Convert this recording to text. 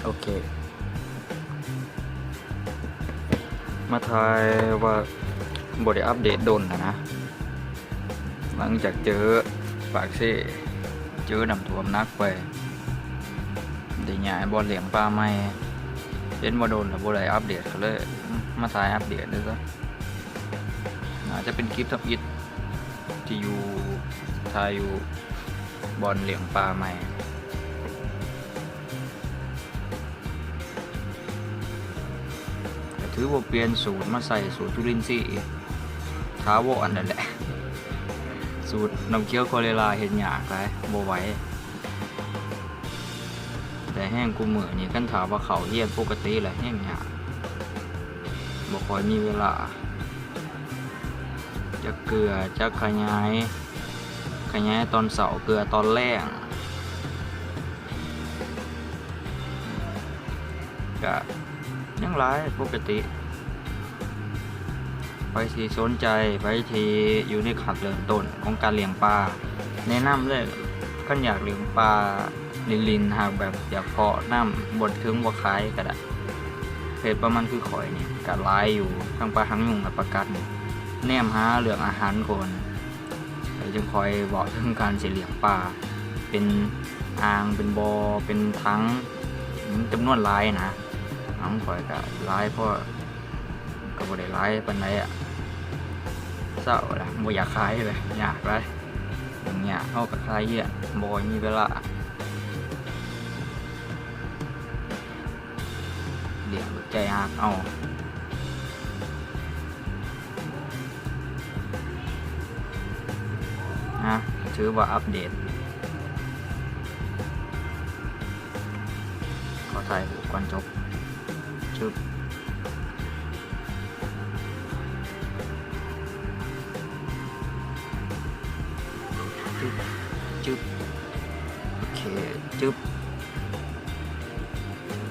ໂອເຄ ມາຖ່າຍວ່າບໍ່ໄດ້ອັບເດດດົນແລ້ວນະ ຫຼັງຈາກເຈີປາກເຊ ເຈີນ້ຳຖ້ວມໜັກໄປ ໄດ້ຍ້າຍບ່ອນລ້ຽງປາໃໝ່ ເຫັນວ່າດົນແລ້ວບໍ່ໄດ້ອັບເດດ ກໍເລີຍມາຖ່າຍອັບເດດເລີຍຊະ. ໜ້າຈະເປັນຄລິບທຳອິດທີ່ຢູ່ ຖ່າຍຢູ່ບ່ອນລ້ຽງປາໃໝ່. ກໍຖືວ່າປ່ຽນສູດມາໃຊ້ສູດຈຸລິນຊີຖາວອນນັ້ນແຫຼະ ສູດນ້ຳຂຽວຄໍເລລາເຮັດຍາກຫຼາຍ ບໍ່ໄຫວ. ແຕ່ແຮງກູມື້ນີ້ ຄັນຖ້າວ່າເຂົ້າຮຽນປົກກະຕິແລ້ວແຮງຍາກ ບໍ່ຄ່ອຍມີເວລາ ຈັກເກືອ ຈັກຂະຫຍາຍ ຂະຫຍາຍຕອນເຊົ້າ ເກືອຕອນແລງ ກະຍັງຫຼາຍປົກກະຕິ. ໃຜທີ່ສົນໃຈ ໃຜທີ່ຢູ່ໃນຂັ້ນເລີ່ມຕົ້ນຂອງການລ້ຽງປາ ແນະນຳເລີຍ ຄັນຢາກລ້ຽງປາຫຼິ້ນໆ ຫາກແບບຢາກເພາະນຳ ບໍ່ເຖິງບໍ່ຂາຍກໍໄດ້ ເຮັດປະມານຄືຂ້ອຍນີ້ກໍຫຼາຍຢູ່ ທັງປາຫາງຍຸງ ແລະ ປາກັດນີ້ ແນມຫາເລື່ອງອາຫານກ່ອນ ແລ້ວຈຶ່ງຄ່ອຍເວົ້າເຖິງການຊິລ້ຽງປາ ເປັນອ່າງ ເປັນບໍ່ ເປັນຖັງ ຈຳນວນຫຼາຍນະ. ຂອງຂ້ອຍກໍຫຼາຍພໍ ກໍບໍ່ໄດ້ຫຼາຍປານໃດອະ ເຊົາລະ ບໍ່ຢາກຂາຍເລີຍ ຍາກຫຼາຍ ຫຍຸ້ງຍາກ ເຮົາກໍຂາຍຮຽນ ບໍ່ຄ່ອຍມີເວລາ ລ້ຽງແບບໃຈຮັກເອົາ. ນະ ຖືວ່າອັບເດດ ຂໍຖ່າຍຮູບກ່ອນຈົບ ຈຶບ ຈຶບ ຈຶບ ໂອເຄ ຈຶບ.